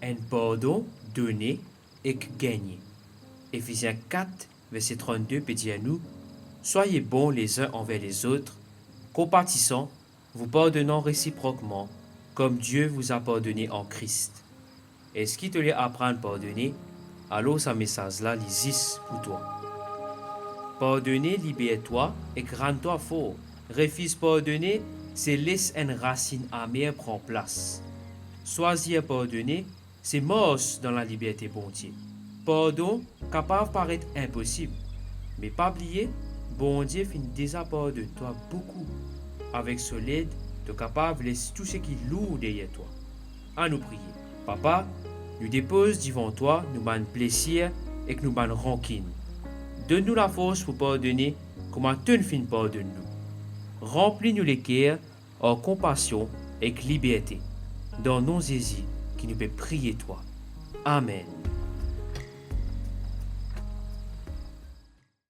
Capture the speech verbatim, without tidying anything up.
Enn pardon done ek gagne. Efizien kat, verse trannde pe dir nou, "Soyez bons les uns envers les autres, compatissants, vous pardonnant réciproquement, comme Dieu vous a pardonné en Christ." Eski to le aprann pardone? Alor sa mesaz la li zis pou twa. Pardone liber twa ek rann twa for. Refiz pardone, se les enn rasinn amer pran plas. Swazir pardone, se mars dan laliberte Bondie. Pardon kapav paret inposib, me pa bliye, Bondie finn deza pardonn twa boukou. Avek so led, to kapav les tou seki lour deryer twa. Anou priye. Papa, nou depoz divan twa nou bann blesir ek nou bann rankinn. Donn nou lafors pou pardone kouma to finn pardonn nou. Ranpli nou leker ar konpasion ek liberte. Dan nom Zezi ki nou pe priye twa. Amen.